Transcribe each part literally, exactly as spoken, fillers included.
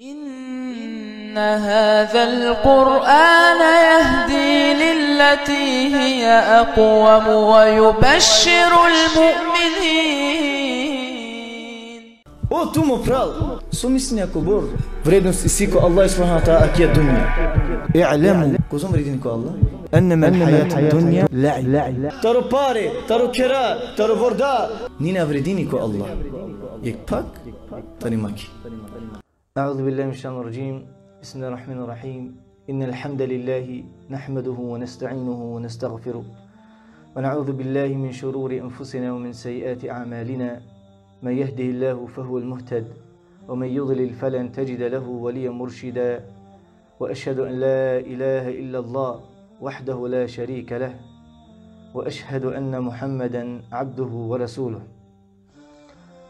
إن هذا القرآن يهدي للتي هي أقوم ويبشر المؤمنين. O tu mo pral, so mislinea kobor vrednost isi ko Allah subhanahu wa ta'ala akija dunja? I'lemu. Kozom vredini ko Allah? Ennema al-hayatud dunja la'ib. Taro pare, taro khera, taro vorda. Nina vredini ko Allah. Jekh pak tari maki. أعوذ بالله من الشيطان الرجيم. بسم الله الرحمن الرحيم. إن الحمد لله نحمده ونستعينه ونستغفره، ونعوذ بالله من شرور أنفسنا ومن سيئات أعمالنا. من يهده الله فهو المهتد، ومن يضلل فلن تجد له وليا مرشدا. وأشهد أن لا إله إلا الله وحده لا شريك له، وأشهد أن محمدا عبده ورسوله.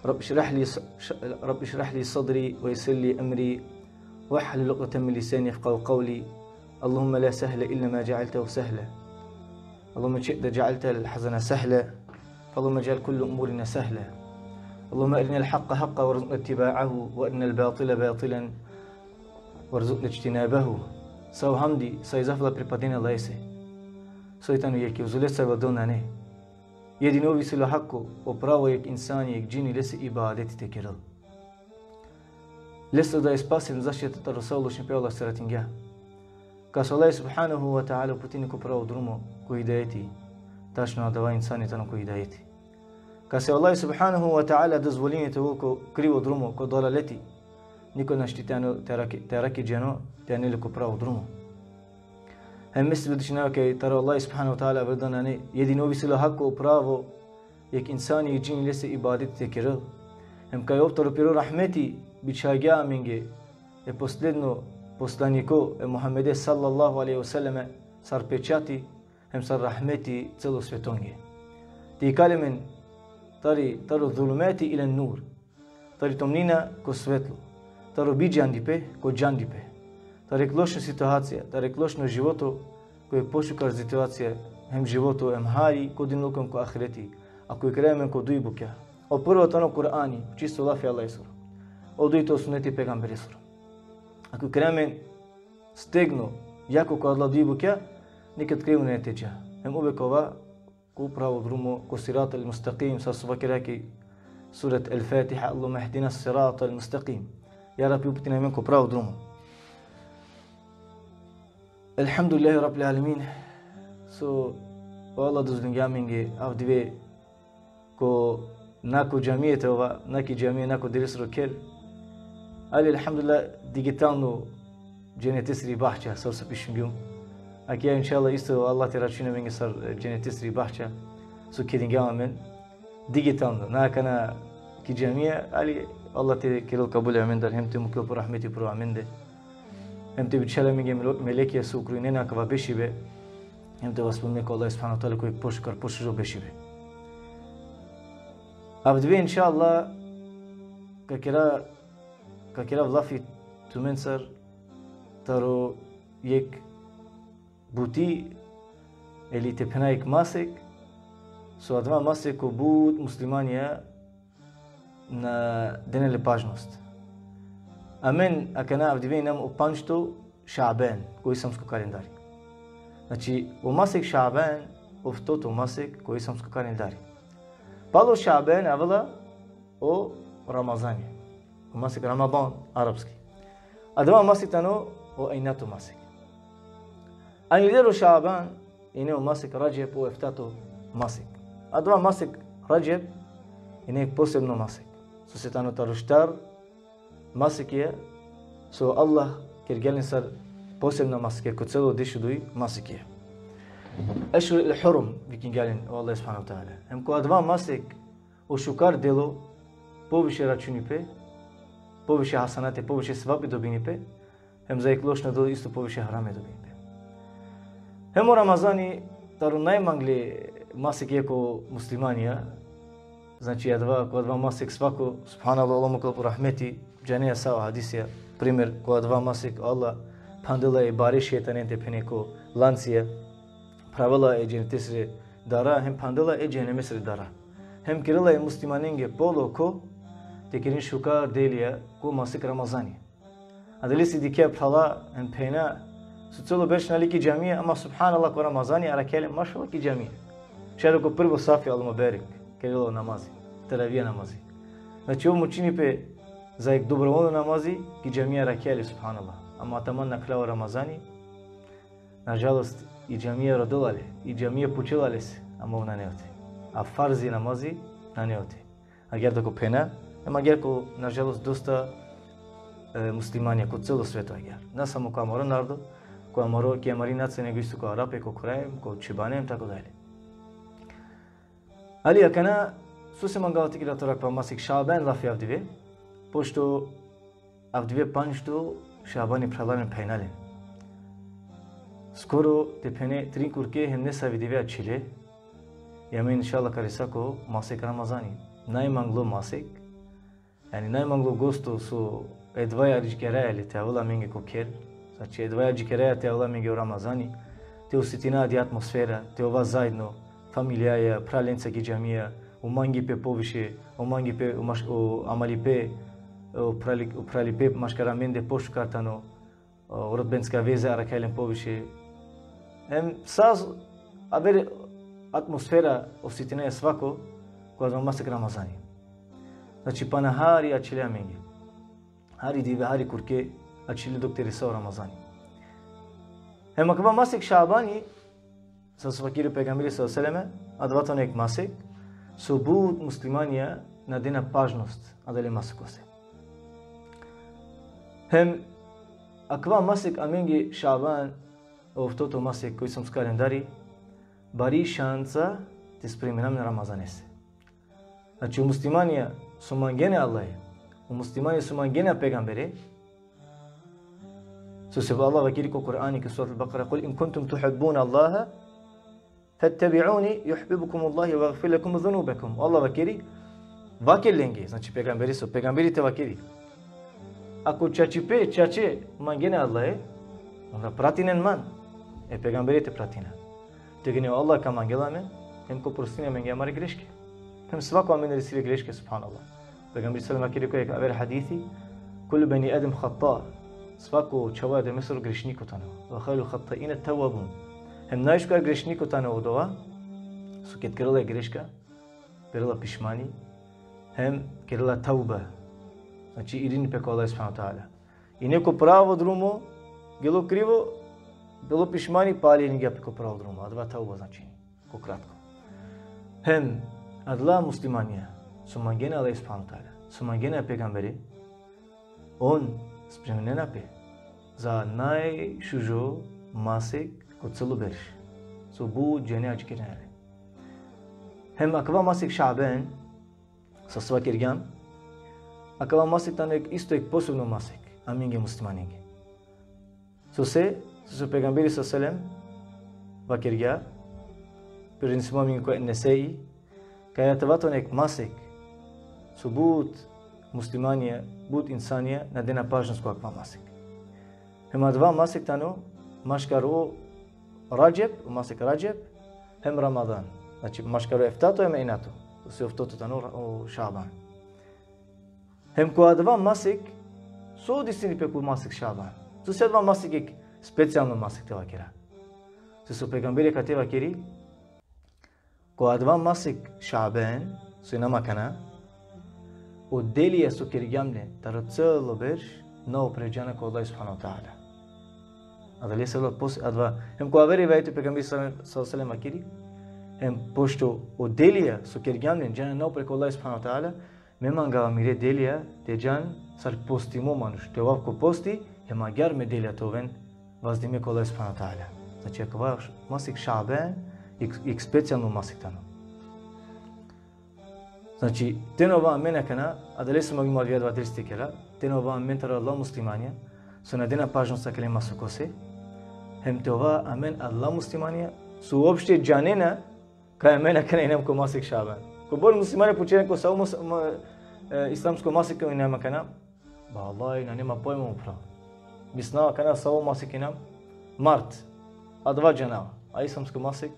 رب اشرح لي ص-، ش-، رب اشرح لي صدري ويسر لي أمري واحلل عقدة من لساني يفقهوا قولي. اللهم لا سهل إلا ما جعلته سهلا. اللهم إن شئت جعلت الحزن سهلا. فاللهم اجعل كل أمورنا سهلا. اللهم أرنا الحق حقا وارزقنا اتباعه، وأرنا الباطل باطلا وارزقنا اجتنابه. Sa o hamdi, sa i zahvala pripadini Allahese. Soj tano jekh, uzo lese vladona nane. Jedino ov isi o hako, o pravo jekh insani, jekh džini lese ibadeti te kerel. Lese da e spasi hem zaštita taro sa o lošnipe Allah siratingja. Kas o Allah subhanahu wa ta'ala uputini ko pravo drumo, ko hidajeti, tačno adava insani tano ko hidajeti. Kas o Allah subhanahu wa ta'ala dozvolini te ovel ko krivo drumo, ko dalaleti, niko našti te ano-, te araki-, te arakhi dženo, te anel le ko pravo drumo. Hem me svedočinava kaj taro Allah subhanahu wa ta'ala vredno nane, jedino ov isi o hako, pravo, jekh insani, jekh džini lese ibadeti te kerel. Hem kaj ov taro piro rahmeti bičhagja amenge e posledno poslaniko, e Muhammede sallallahu alejhi ve selleme, sar pečati, hem sar rahmeti celo svetonge. Te ikali amen tari, taro zulumeti ila nur. Tari tomnina ko svetlo. Taro bidžandipe ko džandipe. Tari jekh lošno situacija, tari jekh lošno životo, ko jekh pošukar situacija, hem životo hem hari, ko dunjaluko hem ko ahireti. Ako ikera amen ko duj bukja. O prvo tano Kur'ani, čisto lafi Allahesoro. O dujto suneti pejgamberesoro. Ako ikera amen stegno, jako ko adala duj bukja, niked kraj nane te dža. Hem uvek ova ko pravo drumo, ko sirat al-mustakim, sar so vakera ki suret al-Fatiha, Allahumma ihdina sirat al-mustakim. Ja Rabbi, uputin amen ko pravo drumo. Elhamdulillahi Rabbil alemin. So o Allah dozvolingja amenge avdive ko, na ko džamie te ova, na ki džamie, na ko dersro kher. Ali elhamdulillah digitalno dženetesri bahča, sar so pišingjum. Akija inšallah isto Allah te računel amenge sar, e, dženetesri bahča, so kedingjam amen. Digitalno, na akana ki džamie, ali Allah te kerel kabul amendar, hem te mukel po rahmeti upro amende. Hem te bičhal amenge melo-, melekija so ukrujnena akava bešibe. Hem te vaspomne ko Allah subhanahu wa ta'ala ko jekh pošukar, pošužo bešibe. Avdive inšallah ka kera, ka kera lafi tumencar taro jekh buti, ili te phena jekh masek, so adava masek ko but muslimanja na dena le pažnost. Amen akana avdive inam o pandžto Šaben, ko islamsko kalendari. Znači, o masek Šaben, oftoto masek ko islamsko kalendari. Palo Šaben avela o Ramazani. O masek Ramadan, arapski. Adava masek tano o ajnato masek. Angleder o Šaben, ine o masek Radžep, o eftato masek. Adava masek Radžep ine posebno masek. Sose tano taro štar masekija, so Allah kergja len sar posebna masekija ko celo dešuduj masekija. Ešhur el-Hurum vikingja len o Allah subhanahu wa ta'ala. Hem ko adava masek o šukar delo poviše računipe, poviše hasanate, poviše sevapi dobinipe, hem za jekh lošno delo isto poviše harame dobinipe. Hem o Ramazani taro najmangle masekija ko muslimanja, znači adava, ko adava masek svako, subhanallah, Allah mukel po rahmeti, džanea sa o hadisija, primer, ko adava masek Allah phandela e bare šejtanen te phene ko lancija, phravela e dženetesre dara, hem phandela e džehenemesre dara. Hem kerela e muslimanenge poloko te keren šukar delija ko masek Ramazani. Adalese dikhe phrala hem phenja, so celo berš nane le ki džamija, ama subhanallah ko Ramazani arakhea le mašallah ki džamija. Šaj ko prvo safi, Allah mubarek, kerela o namazi, teravija namazi. Znači, ov mučini pe za jek dobrovoljno namazi, ki džamija arakhea le, subhanallah. Ama taman na khlja o Ramazani, nažalost, i džamija rodela le, i džamija pučela lese, ama ov nane ote. A farzi namazi nane ote. Agjaar da ko phena, hem agjaar ko, nažalost, dosta, e, muslimanja ko celo sveto agjaar. Na samo ko amaro narodo, ko amaro, ki amari nacija, nego isto ko Arape, ko Kurajm, ko Čibane, tako dalje. Ali akana, sose mangava te kera taro akava masek Šaban lafi avdive, pošto avdive pandžto Šabani, phralalen, phenalen. Skoro te phene trin kurke hem nesavi dive ačhile, i amen inšallah ka resa ko masek Ramazani. Najmanglo masek, jani najmanglo gosto so edva adžikeraja le te avela amenge ko kher, znači edva adžikeraja te avela amenge o Ramazani, te osetina adi atmosfera, te ova zaedno, familijaja, phralenca ki džamija, o mangipe poviše, o mangipe, o maš-, o amalipe, o phrali-, o phralipe maškar amende pošukar tano, o rodbinska veza arakhea len poviše. Hem sa s-, aver atmosfera osetinaja svako ko adava masek Ramazani. Znači, pana hari ačhile amenge. Hari dive, hari kurke ačhile dok te resa o Ramazani. Hem akava masek Šabani, sar so vakeri o pejgamberi sallallahu alejhi ve sellem, adava tano jek masek so but muslimanja na dena pažnost adale masekose. Hem akava masek amenge Šaban, o oftoto masek ko islamsko kalendari, bari šansa te spremina amen Ramazanese. Znači, o muslimanja so mangena Allahe, o muslimanja so mangena pejgambere, sose Allah vakeri ko Kur'ani, ko Surat al-Bakara: "Kul in kuntum tuhibbuna Allaha, fattabi'uni, yuhbibkumu Allahu wa yaghfir lakum dhunubakum." Allah vakeri: Vaker lenge, znači pejgamberi so, pejgamberi te vakeri: Ako čačipe, čače mangena Allahe, onda pratinen man. E pejgamberi te pratina. Tegani o Allah ka mangel amen, hem ka prostini amenge amare greške. Hem svako amende isi le greške, subhanallah. Pejgamberi sallallahu alejhi ve sellem vakeri ko jek aver hadisi: "Kullu bani Adem hata." Svako čhavo e Ademesoro grešniko tano. "Wa khairul khata'ina tawwabun." Hem najšukar grešniko tano odova so ked kerela greška, perela pišmani, hem kerela tauba. Znači, irini pe ko Allah subhanahu ve teala. Ine ko pravo drumo, gelo krivo, perela pišmani, pale iringja pe ko pravo drumo. Adava tauba značini, ko kratko. Hem adala muslimanja so mangena Allah subhanahu ve teala, so mangena pejgamberi, on spreminena pe za najšužo masek ko celo berš, so but džene adžikerena le. Hem akava masek Šaban, sar so vakergjam, akava masek tano jek, isto jek posebno masek amenge muslimanenge. Sose, sose o pejgamberi sallallahu alejhi ve sellem vakergja, prenesimo amenge ko Nesai, kaj adava tano jek masek so but muslimanja, but insanja na dena pažnost ko akava masek. Hem adava masek tano maškar o Radžep, o masek Radžep, hem Ramadan. Znači, maškar o eftato hem einato. Sose oftoto tano o Šaban. Hem ko adava masek, so disini pe ko masek Šaban? Sose adava masek jek specijalno masek te vakera? Sose o pejgamberi akate vakeri: Ko adava masek Šaban, so inam akana, o delija so kergjam le taro celo berš, na upre džana ko Allah subhanahu ve teala. Adalese adava pos-, adava, hem ko aver rivajeti o pejgamberi sallallahu alejhi ve sellem vakeri: Hem pošto o delija so kergjam le džana na upre ko Allah subhanahu ve teala, me mangava mire delija te džan sar postimo manuš, te ovav ko posti, hem agjaar me delija te oven vazdime ko Allah subhanahu ve teala. Znači, akava masek Šaban jek, jek specijalno masek tano. Znači, te na ova amen akana, adalese mangljum adava dersi te kera, te na ova amen taro adala muslimanja so na dena pažnost akale masekose, hem te ova amen adala muslimanja so uopšte džanena kaj amen akana inam ko masek Šaban. Kobor muslimanja pučena ko savo mus-, ma-, e, islamsko masek inam akana, vallahi, nane ma pojma upral. Mislinava akana savo masek inam, mart. Adava džanava. A islamsko masek,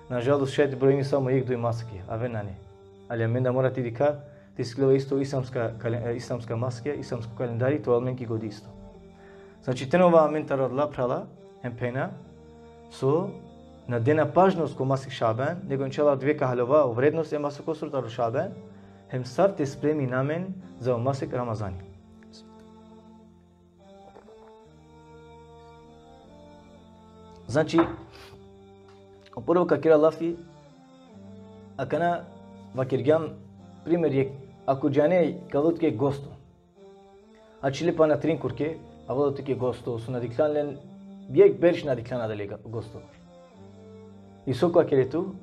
nažalost, šaj te brojini samo jek duj masekija, aver nane. Ali amen da mora te dikha, te sikljova isto islamska kale-, e, islamska masekija, islamsko kalendari, te ovel amen ki godi isto. Znači, te nova amen taro adala phrala, hem phenja, so na dena pažnost ko masek Šaban, nego inšallah dive ka haljova o vrednost e masek osur taro Šaban, hem sar te spremina amen za o masek Ramazani. Znači, o prvo ka kera lafi, akana vakergjam, primer jekh, ako džane ka avel tuke gosto. Ačhile pana trin kurke, avela tuke gosto, so na dikhljan len, jekh berš na dikhljan adale ga-, gosto. I so ka kere tu,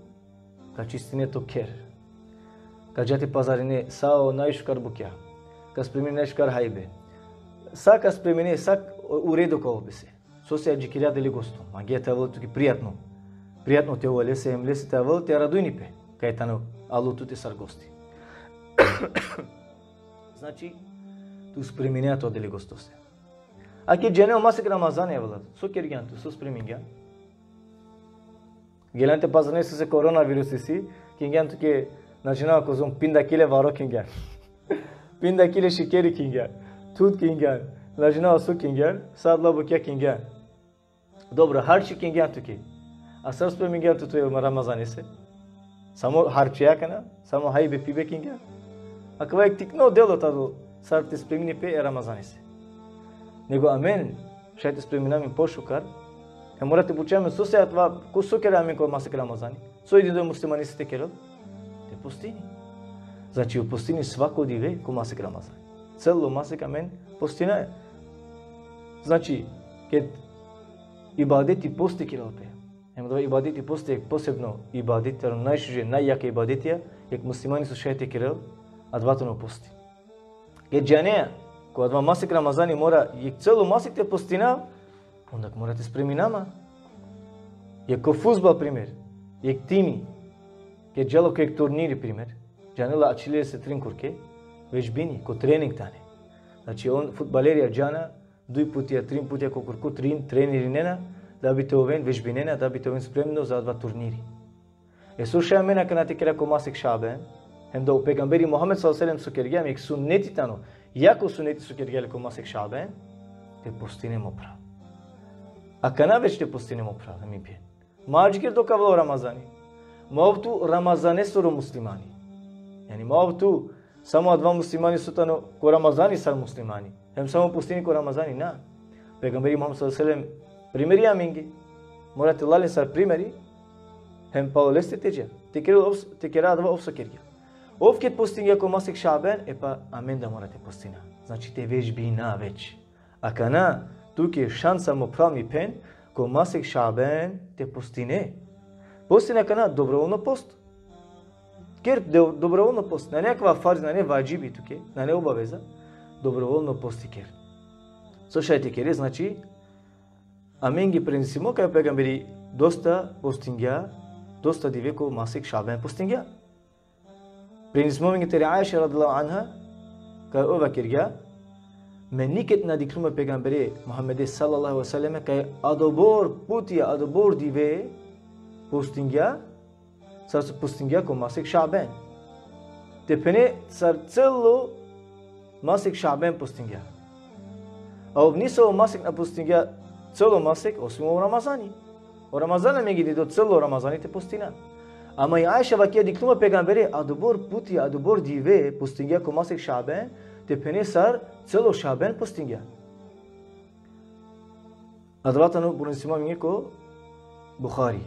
ka čistine to kher. Ka dža te pazarine sa o najšukar bukja. Ka spremine najšukar hajbe. Sa ka spremine, sa u redu ka ovel pese. Sose adžikere adale gosto. Mangea te avel tuke prijatno. Prijatno te ovel lese, hem lese te avel te radujni pe. Kaj tano alo tute sar gosti. Znači, tu spreminea to adale gostose. Ake džane o masek Ramazani avela. So kergjan tu, so spremingjan? Geljan te pazarine sose koronavirus isi, kingjan tuke, na džanav kozom, pinda kile varo kingjan. Pinda kile šekeri kingjan. Tut kingjan. Na džanav so kingjan, sa adala bukja kingjan. Dobro, harči kingjan tuke. A sar spremingjan tu, tu e Ramazanese? Samo harči akana, samo hajbe pibe kingjan. Akava jekh tikno delo tano sar te spremine pe e Ramazanese. Nego amen šaj te spremina amen pošukar. E mora te pučha amen sose adava, ko so kera amen ko masek Ramazani. So i dindo muslimanese te kerel? Te postini. Znači, o postini svako dive ko masek Ramazani. Celo masek amen postina. Znači, ked ibadeti posti kerel pe. Hem adava ibadeti posti posebno ibadeti, taro najšuže, najjake ibadetija, jekh muslimani so šaj te kerel, adava tano posti. Ked džanea, ko adava masek Ramazani mora jekh celo masek te postina, onda mora te spremina ma. Jekh ko fudbal primer, jekh timi, ked džala ko jekh turniri primer, džanela ačhile lese trin kurke, vežbini, ko trening tane. Znači, on fudbalerija džana, duj putija, trin putija ko kurko trin-, trenirinena, da bi te oven, vežbinena, da bi te oven spremno za adava turniri. E so šaj amen akana te kera ko masek Šaban, hem da o pejgamberi Muhammed sallallahu alejhi ve sellem so kergja, jekh suneti tano, jako suneti so kergja le ko masek Šaban, te postine mo phral. Akana već te postine mo phral, hem mi phen. Ma adžiker dok ka avel o Ramazani. Ma ov tu Ramazanesoro muslimani. Jani ma ov tu samo adava muslimani so tano ko Ramazani sar muslimani. Hem samo postini ko Ramazani, na. Pejgamberi Muhammed sallallahu alejhi ve sellem primeri amenge. Mora te la len sar primeri. Hem palo leste te dža. Te kera ov, te kera adava ov so kergja. Ov ked postingja ko masek Šaban, e pa amen da mora te postina. Znači te vežbina već. Akana, tuke šansa mo phral, mi phen, ko masek Šaban te postine. Postina akana dobrovoljno post. Ker do-, dobrovoljno post. Nane akava farz, nane vadžibi tuke, nane obaveza. Dobrovoljno posti ker. So šaj te kere, znači, amenge prenesimo kaj o pejgamberi dosta postingja, dosta dive ko masek Šaban postingja. Prenesimo amenge tari Aiša radijallahu anha, kaj ov vakergja, me niked na dikhlum e pejgambere Muhammede sallallahu alejhi ve sellem, kaj adobor putija, adobor dive postingja, sar so postingja ko masek Šaban. Te phene sar celo masek Šaban postingja. A ov niso o masek na postingja celo masek, osim o Ramazani. O Ramazani amenge dindo celo Ramazani te postina. Ama i Aiša vakergja, dikhlum e pejgambere, adobor puti, adobor dive postingja ko masek Šaban, te phene sar celo Šaban postingja. Adava tano prenesimo amenge ko Buhari.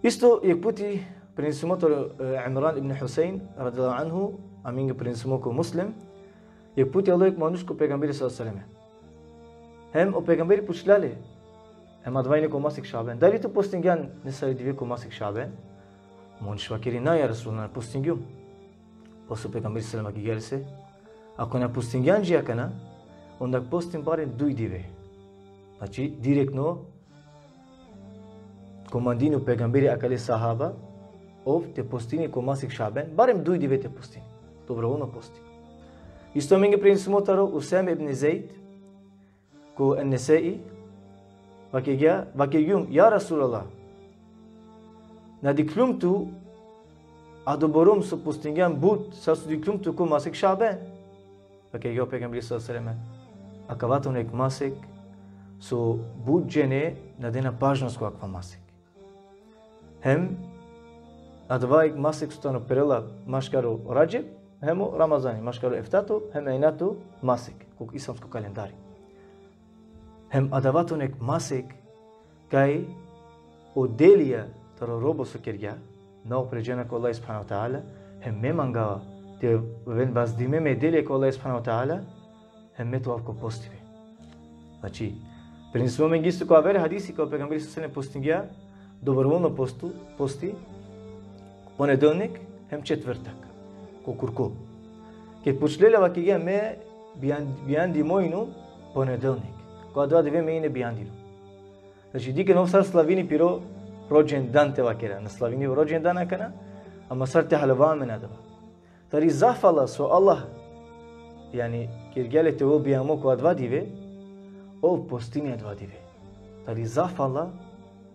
Isto jekh puti prenesimo taro, e, Imran ibn Husein, radijallahu anhu, amenge prenesimo ko Muslim, jekh puti alo jekh manuš ko pejgamberi sallallahu alejhi ve sellem. Hem o pejgamberi pučhlja le, hem adava ine ko masek Šaban. Dali tu postingjan nesave dive ko masek Šaban? Manuš vakeri, na, ja Resulallah, na postingjum. Posle o pejgamberi sallallahu alejhi ve sellem vakergja lese, ako na postingjan dži akana, onda postin barem duj dive. Znači, direktno komandini o pejgamberi akale sahaba, ov te postini ko masek Šaban, barem duj dive te postini. Dobrovoljno posti. Isto amenge prenesimo taro Usame ibn Zejd, ko En-Nesai, vakergja, vakergjum, ja Resulallah, na dikhlum tu adoborum so postingjan but, sar so dikhlum tu ko masek Šaban. Vakergja o pejgamberi sallallahu alejhi ve sellem. Akava tano jekh masek so but džene na dena pažnost ko akava masek. Hem adava jekh masek so tano perela maškaro Radžeb, hem o Ramazani, maškaro eftato, hem enjato masek, ko islamsko kalendari. Hem adava tano jekh masek kaj o delija taro robo so kergja, na upredžena ko Allah subhanahu wa ta'ala, hem me mangava te oven vazdime me delija ko Allah subhanahu wa ta'ala, hem me te ovav ko postibe. Znači, prenesimo amenge isto ko aver hadisi kaj o pejgamberi sallallahu alejhi ve sellem postingja, dobrovoljno postu, posti, ponedeljnik, hem četvrtak, ko kurko. Ked pučle le, vakergja: me bijan-, bijandimo inum ponedeljnik. Ko adava dive me ine bijandino. Znači, dikhen ov sar slavini piro rođendan te vakera. Na slavini rođendan akana, ama sar te haljova amen adava. Tari zahvala so Allah, jani, kergja le te ovel bijamo ko adava dive, ov postini adava dive. Tari zahvala,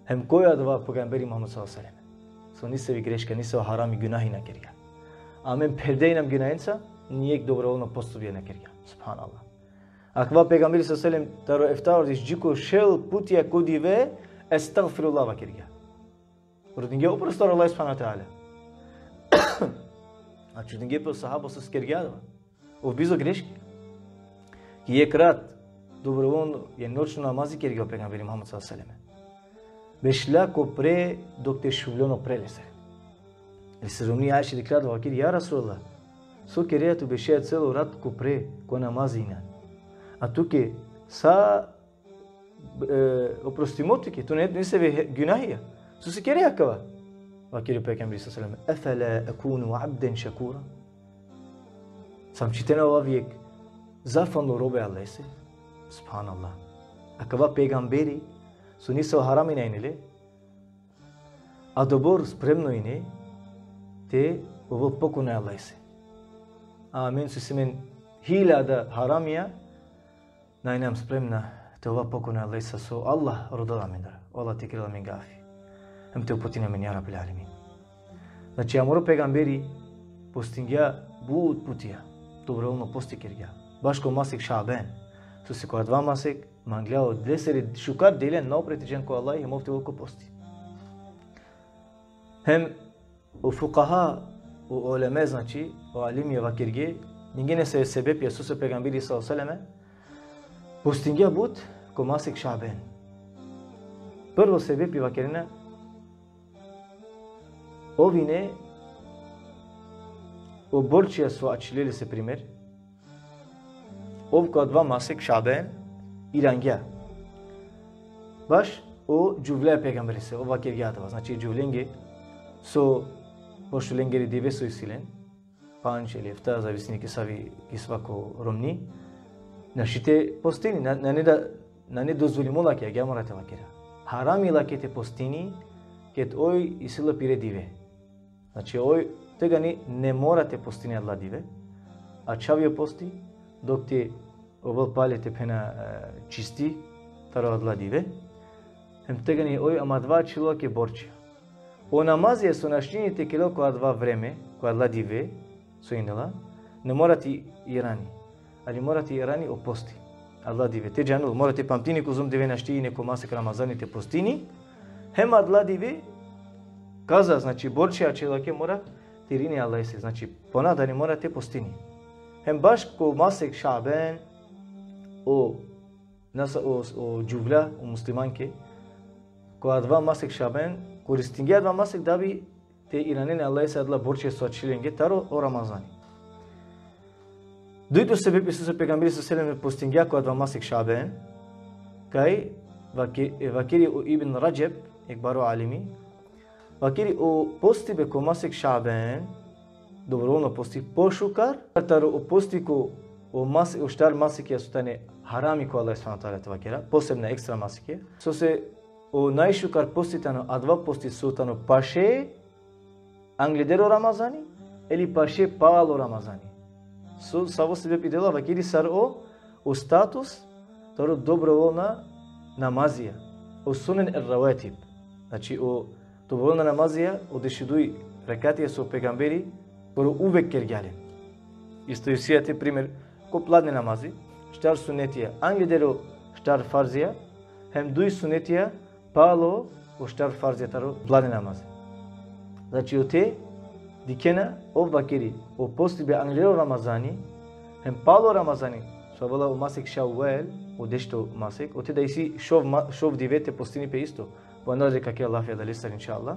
hem koj adava? Pejgamberi Muhammed sallallahu alejhi ve sellem. So nisevi greška, nisevo harami, gunahi na kergja. Amen perde inam gunahenca, ni jekh dobrovoljno postubja na kergja. Subhanallah. Akava pejgamberi sallallahu alejhi ve sellem taro eftar diš dži ko šel putja ko dive estagfirullah vakergja. Rodingja oprost taro Allah subhanahu wa ta'ala. A čudingje pe o sahaba so kergja adava. Ov bizo greški. Ki jekh rat dobrovoljno, jani noćno namazi kergja o pejgamberi Muhammed sallallahu alejhi ve sellem. Bešla ko pre dok te šuvljon o pre lese. Lese romni Ajša dikhlja adava, vakeri: ja Resulallah, so kerea tu bešea celo rat ko pre, ko namazi injan? A tuke sa, e, oprostimo tuke, tu ne, nisi ve he-, gunahija. So si kerea akava? Vakeri o pejgamberi sallallahu alejhi ve sellem: efela ekunu abden šekura? Sam čhivena te ovav jekh zahvalno robe Allahese. Subhanallah. Akava pejgamberi, so nisevo harami na ine le, adobor spremno ine te ovel pokorno e Allahese. Amen, so si amen hiljada haramija, na inam spremna te ova pokorna e Allahese, so Allah rodela amendar. O Allah te kerel amenge afi. Hem te uputinel amen, ja Rabbil alemin. Znači, amaro pejgamberi postingja but putija, dobrovoljno posti kergja. Baš ko masek Šaben, so si ko adava masek manglja o lesere šukar delja na upredžen ko Allah, hem ov te ovel ko posti. Hem o fukaha, o uleme, znači, o alimija vakerge, ningje nesave sebepija so o pejgamberi sallallahu alejhi ve sellem postingja but ko masek Šaben. Prvo sebepi vakerena, ov ine o borčija so ačhile lese, primer, ov ko adava masek Šaben irangja. Baš o džuvlja e pejgamberese, ov vakergja adava, znači, džuvlenge so, pošto lengere dive so isi len, pandž ili efta, zavisini ki savi, ki svako romni, našti te postini, na, nane da, nane dozvolimo lake, agjaar mora te vakera. Harami lake te postini, ked oj isi la pire dive. Znači, oj tegani ne mora te postini adala dive, ačhavi o posti, dok te ovel pale, te phena, e, čisti taro adala dive. Hem tegani oj, ama adava ačhilo lake borči. O namazija so našti te kerel ko adava vreme, ko adala dive so ine la, ne mora te irani. Ali mora te irani o posti adala dive. Te džanel, mora te pamtini kozom dive našti ine ko masek Ramazani te postini. Hem adala dive kaza, znači, borči ačhilo lake, mora te irini e Allahese. Znači, ponadari mora te postini. Hem baš ko masek Šaben, o, nasa-, o, o džuvlja, o muslimanke, ko adava masek Šaben koristingje adava masek da bi te iranen e Allahese adala borči so ačhile lenge taro o Ramazani. Dujto sebepi so o pejgamberi sallallahu alejhi ve sellem postingja ko adava masek Šaben, kaj vake-, e, vakeri o Ibn Radžeb, jekh baro alimi, vakeri o postibe ko masek Šaben, dobrovoljno posti, pošukar taro o posti ko o mas-, o štar masekija so tane harami ko Allah subhanahu ve teala, te vakera, posebna, ekstra masekija. Sose o najšukar posti tano adava posti so tano paše angleder o Ramazani, ili paše palo Ramazani. So, savo sebepi dela? Vakeri sar o, o status taro dobrovoljna namazija, o sunen er-revatib. Znači, o dobrovoljna namazija, o dešuduj rekatija so o pejgamberi skoro uvek kergja len. Isto isi ate primer ko pladne namazi, štar sunetija angleder o štar farzija, hem duj sunetija palo o štar farzija taro pladne namaze. Znači, ote dikhena, ov vakeri, o postibe angleder o Ramazani, hem palo Ramazani, so avela o masek Ševval, o dešto masek, ote da isi šov, ma, šov dive te postini pe isto. Po analogija ka kera lafi adalestar, inšallah.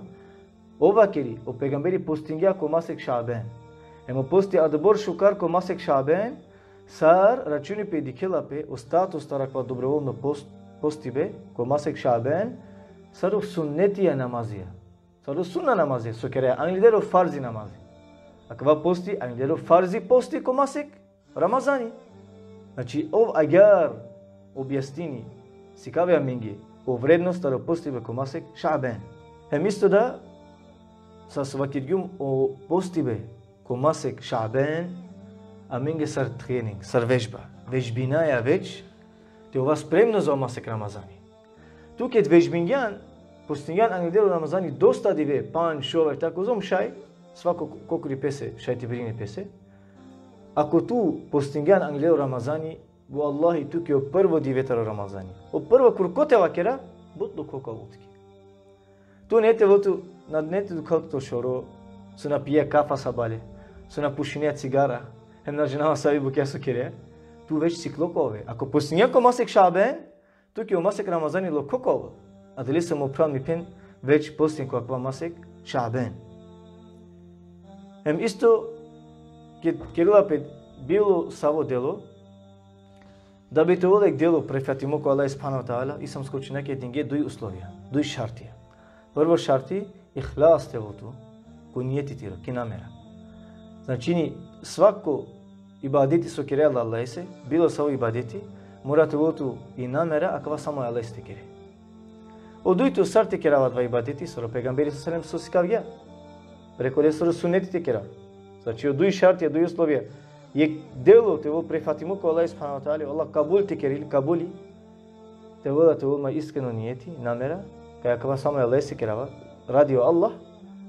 Ov vakeri, o pejgamberi postingja ko masek Šaben. Hem o posti adobor šukar ko masek Šaben, sar računi pe, dikhela pe o status taro akava dobrovoljno post, postibe ko masek Šaben, sar o sunnetija namazija. Sar o sunna namazija, so keraja angleder o farzi namazi. Akava posti angleder o farzi posti ko masek Ramazani. Znači, ov agjaar objasnini, sikavi amenge o vrednost taro postibe ko masek Šaben. Hem isto da, sar so vakergjum, o postibe ko masek Šaben amenge sar trening, sar vežba. Vežbinaja već te ova spremno za o masek Ramazani. Tu ked vežbingjan, postingjan angleder o Ramazani dosta dive, pandž, šov, efta, kozom šaj, svako ko-, kokori pese šaj te birini pese. Ako tu postingjan angleder o Ramazani, vallahi, tuke o prvo dive taro Ramazani, o prvo kurko te vakera, but lokho ka ovel tuke. Tu nane te ovel tu, na, nane te dukha tut o šoro, so na pija kafa sabale, so na pušinea cigara, hem na džanava savi bukja so kerea, tu već siklo ka ove. Ako postingjan ko masek Šaben, tuke o masek Ramazani lokho ka ovel. Adalese mo phral, mi phen, već postin ko akava masek Šaben. Hem isto, ked kerela pe bilo savo delo, da bi te ovel jekh delo prihvatimo ko Allah subhanahu ve teala, islamsko učenjakija dinge duj uslovija, duj šartija. Prvo šarti, ihlas te ovel tu, ko nijeti tiro, ki namera. Značini, svako ibadeti so kerea la Allahese, bilo savo ibadeti, mora te ovel tu i namera, akava samo e Allahese te kere. O dujto, sar te kerava adava ibadeti, sar o pejgamberi sallallahu alejhi ve sellem so sikavgja. Preku lesoro suneti te kerava. Znači, o duj šarti, o duj uslovija. Jekh delo te ovel prihvatimo ko Allah subhanahu ve teala, Allah kabul te kerel, kabuli, te ovel, te ovel ma iskreno nijeti, namera, kaj akava samo e Allahese kerava, radi o Allah.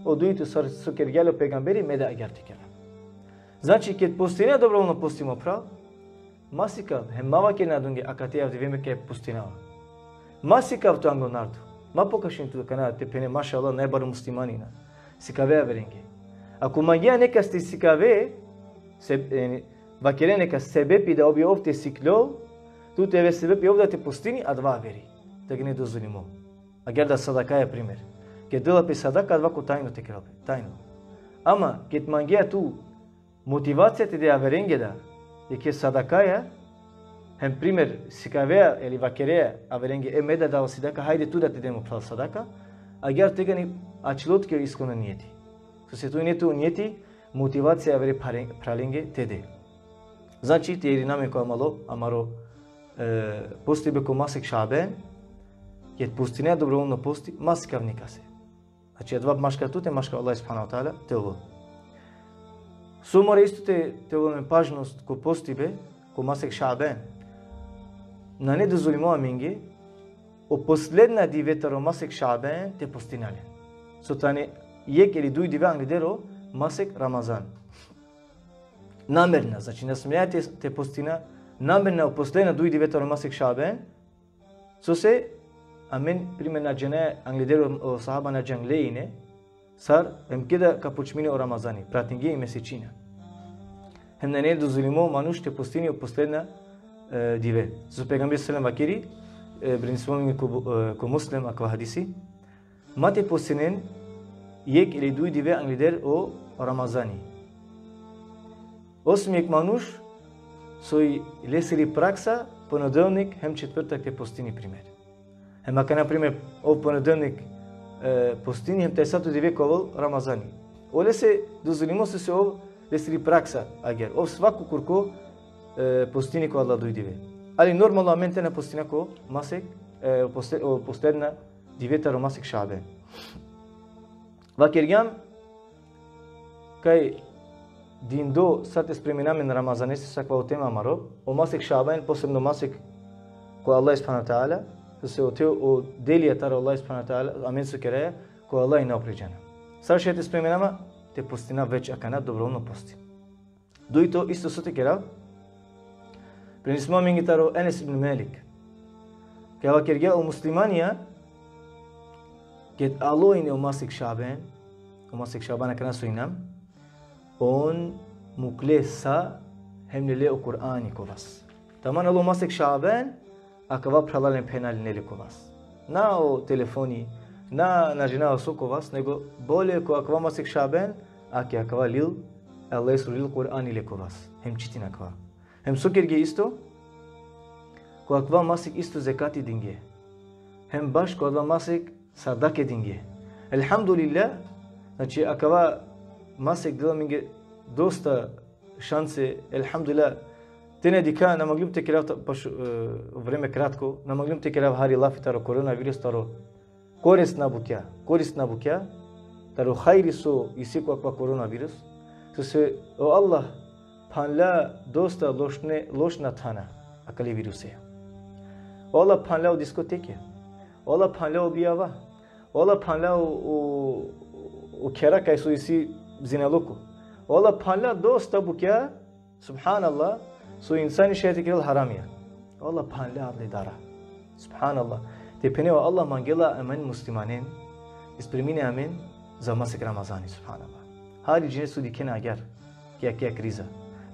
O dujto, sar so kergja le o pejgamberi, me da agjaar te kera. Znači, ked postinea dobrovoljno posti, mo phral, ma sikav, hem ma vaker na dunge, akate avdive me ka postinava. Ma sikav tu anglo narodo. Ma pokažin tu akana te phene, mašallah, najbaro muslimani na. Sikave averenge. Ako mangea nekas te sikave, se, e, vakere nekas sebepi da ov bi ov te sikljol, tu te ove sebepi ov da te postini, adava averi. Tegani dozvolimo. Agjaar da sadakaja primer. Ked dela pe sadaka, adava ko tajno te kerel pe. Tajno. Ama, ked mangea tu motivacija te de averenge da jekhe sadakaja, hem primer sikavea ili vakerea averenge, e, me da dava sadaka, hajde tu da te de, mo phral, sadaka, agjaar tegani ačhilo tuke o iskreno nijeti. Sose tu ine tu nijeti motivacija avere phare-, phralenge te de. Znači, te irina amen ko amalo, amaro, e, postibe ko masek Šaben, ked postinea dobrovoljno posti, ma sikav nikase. Znači, adava maškar tute, maškar Allah subhanahu ve teala te ovel. So mora isto te, te ovel amen pažnost ko postibe, ko masek Šaben. Nane dozvolimo amenge, o posledna dive taro masek Šaben te postina len. So tane jekh ili duj dive angleder o masek Ramazan. Namerna, znači, na smeja te, te postina namerna o posledna duj dive taro masek Šaben, sose amen, primer, na džanaja, angleder o, o sahaba na džangle ine, sar, hem keda ka počmini o Ramazani, pratinge i mesečina. Hem nane dozvolimo manuš te postini o posledna, e, dive. So pejgamberi sallallahu alejhi ve sellem vakeri, e, prenesimo ko, e, ko Muslim akava hadisi, ma te postinen jekh ili duj dive angleder o Ramazani. Osim jekh manuš, soj lesiri praksa, ponedelnik hem četvrtak te postini, primer. Hem akana, primer, ov ponedelnik, e, postini, hem tajsato dive ka ovel Ramazani. Olese dozvolimo, sose ov lesiri praksa agjaar. Ov svako kurko, e, postini ko adala duj dive. Ali normalno amen te na postina ko masek, e, posle-, o posledna dive taro masek Šaben. Vakergjam kaj dindo sar te spremina amen Ramazanese, sa akava o tema amaro, o masek Šaben, posebno masek ko Allah subhanahu ve teala, sose ote o delija taro Allah subhanahu ve teala, amen so keraja, ko Allah i na opređena. Sar šaj te spremina ma, te postina već akana dobrovoljno posti. Dujto, isto so te kera, Prenesimo amenge taro Enes ibn Malik. Kaj vakergja o muslimanija, ked alo ine o masek Šaben, o masek Šaben akana so inam, on mukle sa hem lele o Kur'ani ko vas. Taman alo masek Šaben, akava phralalen phenalen lele ko vas. Na o telefoni, na, na džanav so ko vas, nego bolje ko akava masek Šaben, ake akava lil, Allahesoro lil Kur'ani le ko vas. Hem čitin akava. Hem so kerge isto, ko akava masek isto zekati dinge. Hem baš ko akava masek sadake dinge. Elhamdulillah, znači akava masek dela amenge dosta šanse, elhamdulillah. Te na dikha, na mangljum te kerav ta-, paš, e, vreme kratko, na mangljum te kerav hari lafi taro koronavirus, taro korisna bukja, korisna bukja, taro hajri so isi ko akava koronavirus, sose o Allah phanla dosta lošne, lošna thana akale viruse. O Allah phanla o diskoteke, o Allah phanla o bijava, o Allah phanla o, o, o khera kaj so isi zinaluko. O Allah phanla dosta bukja, subhanallah, so insani šaj te kerel haramija. O Allah phanla adale dara. Subhanallah. Te phene o Allah mangela amen muslimanen, te spremini amen za masek Ramazani, subhanallah. Hari džene so dikhena agjar, ki akija kriza.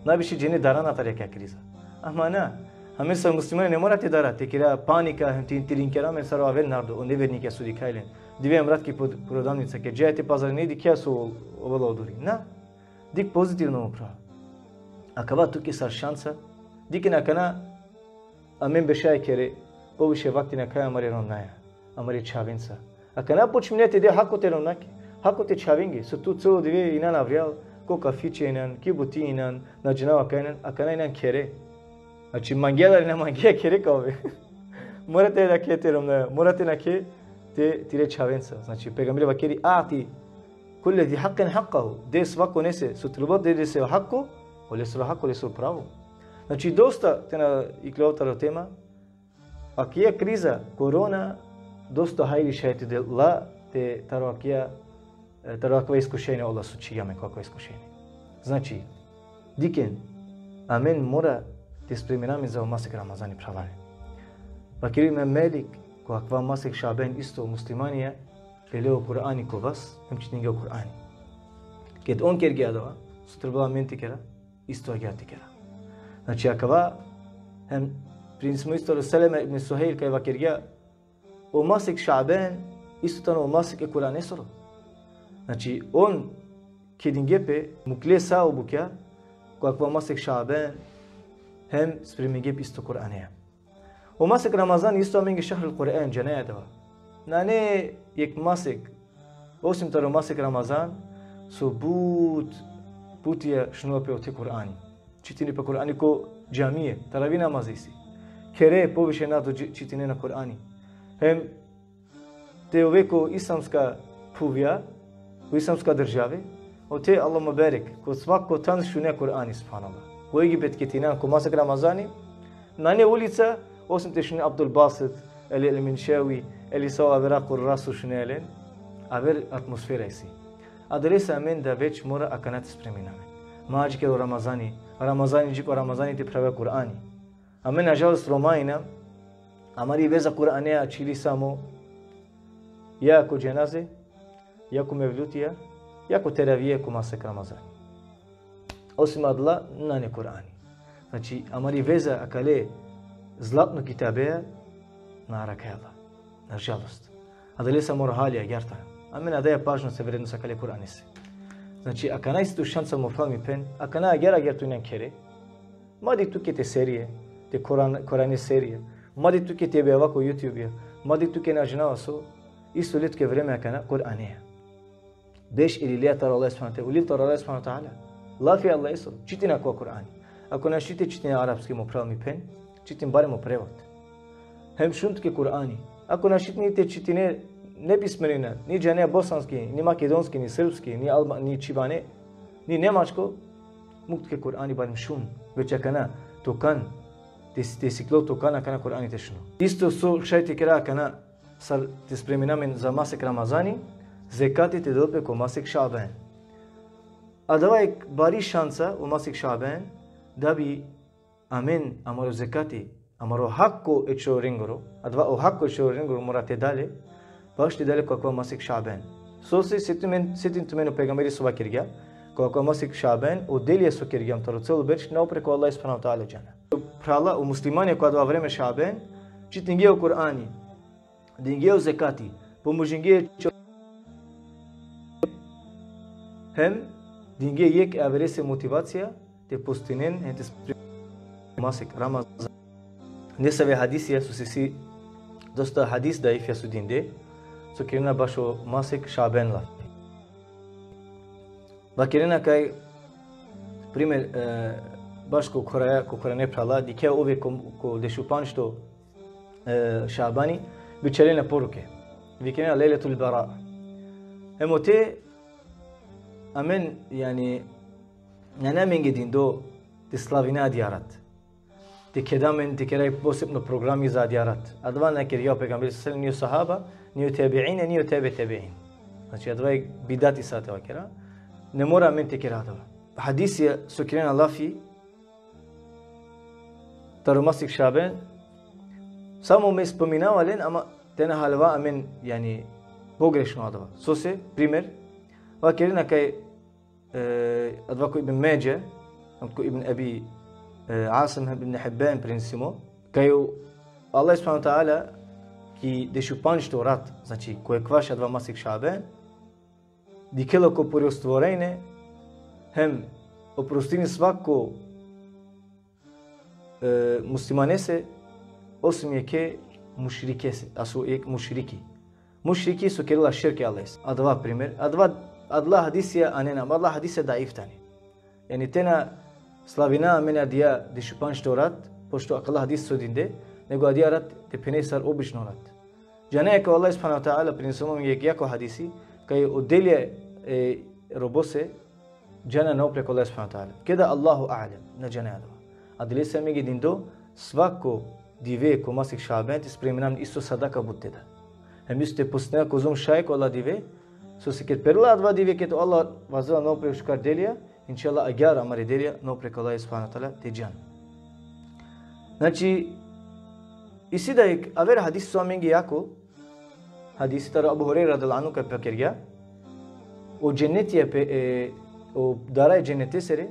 Na više džene darana tari akija kriza. Ama na, amen sar muslimani ne mora te dara, te kera panika, hem te intirinkera amen sar o aver narodo, o nevernikija so dikha len. Dive hem rat ki pod-, prodavnica, ked džaja te pazarine, dikhea so ovela odori. Na, dikh pozitivno, mo phral. Akava tuke sar šansa, dikhen akana amen bešaja khere, poviše vakti nakhaja amare romnjaja, amare čhavenca. Akana počmine te de hako te romnjake, hako te čhavenge, so tu celo dive inan avrijal, ko kafiće inan, ki buti inan, na džanav kaj inan, akana inan khere. Znači, mangea li na mangea, khere ka ove. Mora te nakhe te romnjaja, mora te nakhe te tire čhavenca. Znači, pejgamberi vakeri, a'ti kulle zi hakkin hakkahu, de svakonese so trebela te de lese hako, olesoro hako, olesoro pravo. Znači, dosta te na iklova taro tema, akija kriza, korona, dosta hajri šaj te dela, te taro akija, e, taro akava iskušenje, Allah sačuva amen ko akava iskušenje. Znači, dikhen, amen mora te spremina amen za o masek Ramazani, phralalen. Vakeri o Imam Malik, ko akava masek Šaben isto muslimanija lele o Kur'ani ko vas, hem čitinge o Kur'ani. Ked on kerge adava, so trebela amen te kera, isto agjaar te kera. Znači, akava, hem prenesimo isto o Seleme ibn Suhejl kaj vakergja, o masek Šaben isto tano o masek e Kur'anesoro. Znači, on kedinge pe, mukle sa o bukja ko akava masek Šaben, hem spremingje pe isto Kur'aneja. O masek Ramazan isto amenge šahrul Kur'an, džanaja adava. Nane jekh masek, osim taro masek Ramazan, so but putija šunela pe ote Kur'ani. Čitini pe Kur'ani ko džamije, taravi namazi isi. Khere poviše narodo či-, čitinena Kur'ani. Hem te ove ko islamska phuvja, ko islamska države, ote Allah mubarek, ko svako than šunea Kur'ani, subhanallah. Ko Egipet ked inan ko masek Ramazani, nane ulica, osim te šune Abdul Basit, ili El Minševi, ili sa o avera qurra so šunea len, aver atmosfera isi. Adalese amen da već mora akana te spremina amen. Ma adžikeri o Ramazani, Ramazani dži ko Ramazani te phrave Kur'ani. Amen, nažalost, Roma inam, amari veza Kur'aneja ačhili samo ja ko dženaze, ja ko mevlutija, ja ko teravije ko masek Ramazani. Osim adala, nane Kur'ani. Znači, amari veza akale zlatno kitabeja na arakhaja la. Nažalost. Adalese amaro hali agjaar tano. Amen na daja pažnost e vrednost akale Kur'anese. Znači, akana isi tu šansa, mo phral, mi phen, akana agjaar, agjaar tu inan khere. Ma dikh tuke te serije, te Kur'an, Kur'ane serije. Ma dikh tuke te bijava ko YouTube-ja. Ma dikh tuke na džanav so, isto le tuke vreme akana Kur'aneja. Beš ili lea taro Allah subhanahu ve teala, ulil taro Allah subhanahu ve teala. Lafi Allahesoro, čitin akava Kur'ani. Ako našti te čitine arapski, mo phral, mi phen, čitin barem o prevod. Hem šun tuke Kur'ani. Ako našti ni te čitine, nepismeno inan, ni džane bosanski, ni makedonski, ni srpski, ni alba-, ni čibane, ni nemačko, muk tuke Kur'ani, barem šun. Već akana, to kan, te, te sikljol to kan akana Kur'ani te šunol. Isto so šaj te kera akana, sar te spremina amen za masek Ramazani, zekati te del pe ko masek Šaben. Adava jekh bari šansa o masek Šaben, da bi amen, amaro zekati, amaro hako e čororengoro, adava o hako e čororengoro mora te da le, baš te da le ko akava masek Šaben. Sose, setin tumen, setin tumen o pejgamberi so vakergja, ko akava masek Šaben, o delija so kergjam taro celo berš, naopre ko Allah subhanahu ve teala džana. Phrala, o muslimanja ko adava vreme Šaben, čitingje o Kur'ani, dingje o zekati, pomožingje e čo-, hem dingje jekh averese motivacija te postinen, hem te sp-, masek Ramazan. Nesave hadisija so isi, dosta hadis daifja so dinde, so kerena bašo masek Šaben lafi. Vakerena kaj, primer, e, baš ko khoraja, ko khorane phrala, dikhe ove ko, ko dešupandžto, e, Šabani, bičhalena poruke. Vikerena Lejletul Bara. Hem ote, amen, jani, nane amenge dindo te slavina adija rat. Te keda amen, te kera posebno programi za adija rat. Adava na kergja o pejgamberi sallallahu alejhi ve sellem, ni o sahaba, ni o tebiine, ni o tebe tebiin. Znači, adava i bidati sa te vakera. Ne mora amen te kera adava. Hadisija so kerena lafi taro masek Šaben, samo me spominava len, ama te na haljova amen, jani, pogrešno adava. Sose, primer, vakerena kaj, e, adava ko Ibn Medže, ko Ibn Abi, e, Asim, Ibn Hibban prenesimo, kaj o Allah subhanahu ve teala ki dešupandžto rat, znači, ko ekvaš adava masek Šaben, dikhela ko prvo stvorenje, hem oprostini svako, e, muslimanese, osim jekhe mušrikese, aso jekh mušriki. Mušriki so kerela širk e Allahese. Adava primer, adava, adala hadisija anena, ama adala hadisija daif tane. Jani te na slavina amen adija dešupandžto rat, pošto akala hadis so dinde, nego adija rat te phene sar obično rat. Džaneja kaj o Allah subhanahu ve teala prenesimo amenge jekh jako hadisi, kaj o delija e robose, džana naopre ko Allah subhanahu ve teala. Keda Allahu a'lem, na džaneja adava. Adalese amenge dindo, svako dive ko masek Šaben te spremina amen isto sadaka but te da. Hem isto te postina kozom šaj ko adala dive, sose ked perela adava dive ked o Allah vazdela naopre šukar delija, inšallah agjaar amare delija naopre ko Allah subhanahu ve teala te džan. Znači, isi da jekh aver hadis so amenge jako, hadisi taro Abu Hurejre radijallahu anhu kaj vakergja, o dženetija pe, e, o dara e dženetesere,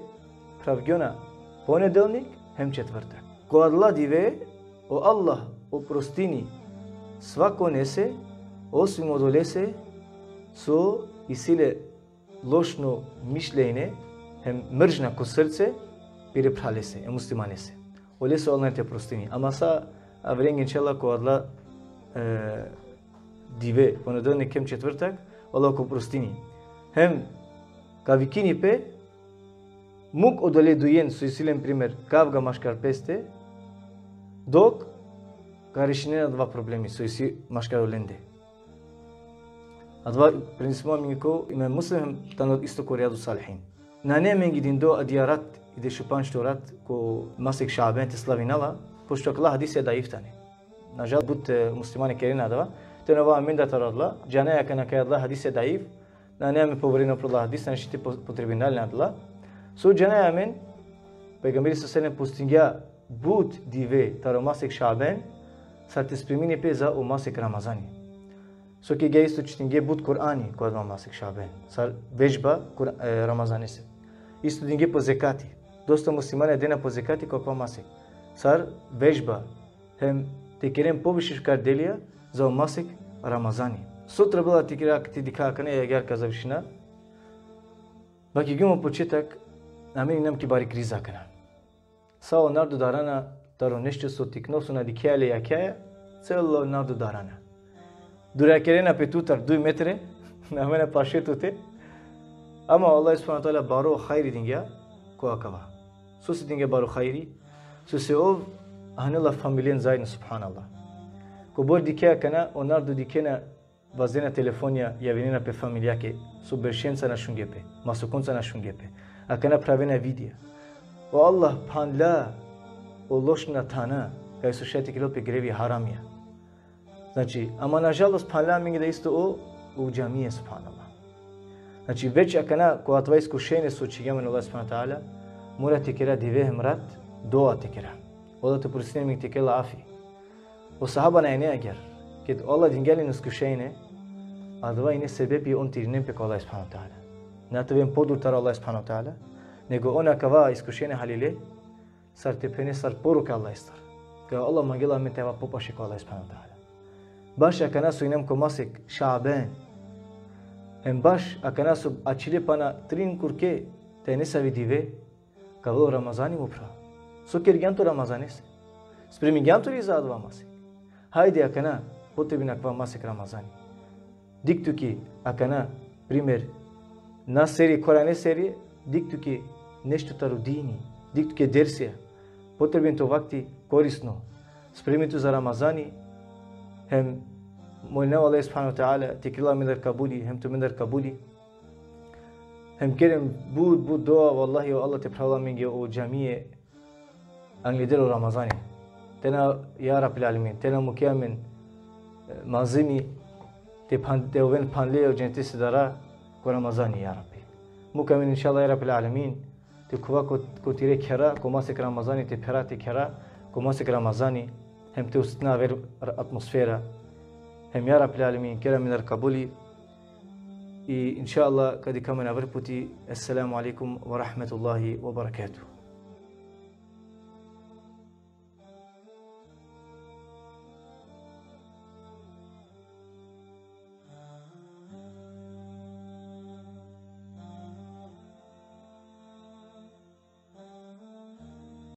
phravgjona ponedelnik hem četvrtak. Ko adala dive, o Allah oprostini svakonese, osim odolese, so isi le lošno mišljenje, hem mržnja ko srce, pire phralese, e muslimanese. Olese Allah te prostini. Ama sa averenge inšallah ko adala, e, dive, ponedelnik hem četvrtak, Allah ka prostini. Hem ka vikini pe, muk odole dujen so isi len primer kavga maškar peste, dok ka rešinen adava problemi so isi maškar olende. Adava prenesimo amenge ko Imam Muslim, tano isto ko Rijadus Salihin. Nane amenge dindo adija rat, i dešupandžto rat, ko masek Šaben te slavina la, pošto akala hadisija daif tane. Nažal, but, e, muslimanja kerena adava, te na ova amen da taro adala, džaneja akana kaj adala hadisija daif, nane amen poverimo pro adala hadis, nane šaj te po-, potrebina len adala. So džaneja amen, pejgamberi sallallahu alejhi ve sellem postingja but dive taro masek Šaben, sar te spremini pe za o masek Ramazani. So kergja isto, čitingje but Kur'ani ko adava masek Šaben, sar vežba Kur-, e, Ramazanese. Isto dingje po zekati. Dosta muslimanja dena po zekati ko akava masek, sar vežba, hem te keren poviše šukar delija za o masek Ramazani. So trebela te kera, te dikha akana, agjaar ka završina. Vakergjum o početak, amen inam ki bari kriza akana. Sa o narodo darana taro nešto so tikno, so na dikhea le jakhaja, celo narodo darana. Durakerena pe tutar duj metre, na avena paše tute. Ama Allah subhanahu ve teala baro hajri dingja ko akava. Sose dingja baro hajri? Sose ov anela familijen zajedno, subhanallah. Kobor dikhea akana, o narodo dikhena, vazdena telefonja, javinena pe familijake, so beršenca na šunge pe, masokonca na šunge pe. Akana pravena videa. O Allah phanla o lošna thana, kaj so šaj te kerel pe grevi haramija. Znači, ama nažalost phanla amenge da isto o, o džamije, subhanallah. Znači, već akana ko adava iskušenje so čhivgja amen Allah subhanahu ve teala, mora te kera dive hem rat, dova te kera. Ola te prosini amen, te kerel afi. O sahaba na ine agjaar, ked o Allah dingja len iskušenje, adava ine sebepi on te irinen pe ko Allah subhanahu ve teala. Na te oven podur taro Allah subhanahu ve teala, nego on akava iskušenje halile, sar te phene sar poruka Allahestar. Kaj o Allah mangela amen te ava popaše ko Allah subhanahu ve teala. Baš akana so inam ko masek Šaben, hem baš akana so ačhile pana trin kurke te nesavi dive, ka avel o Ramazani, mo phral. So kergjan tu Ramazanese? Spremingjan tu li za adava masek? Hajde akana, potrebin akava masek Ramazani. Dik tu ki akana, primer, na serije, korane serije, dik tu ki nešto taro dini, dik tu ki dersija. Potrebin tu vakti korisno. Spremi tu za Ramazani, hem molinav o Allah subhanahu ve teala te kerel amendar kabuli, hem tumendar kabuli. Hem kerem but, but dova, vallahi, o Allah te phravel amenge o džamije angleder o Ramazani. Te na, ja Rabbil alemin, te na muke amen, e, manzimi te phan-, te oven phanle o dženetese dara ko Ramazani, ja Rabbi. Muk amen, inšallah, ja Rabbil alemin, te khuva ko, ko tire khera, ko masek Ramazani, te phera te khera ko masek Ramazani, hem te osetina aver atmosfera. Hem, ja Rabbil alemin, ker amendar kabuli. I inšallah ka dikha amen aver puti. Esselamu alejkum ve rahmetullahi ve berekatuhu.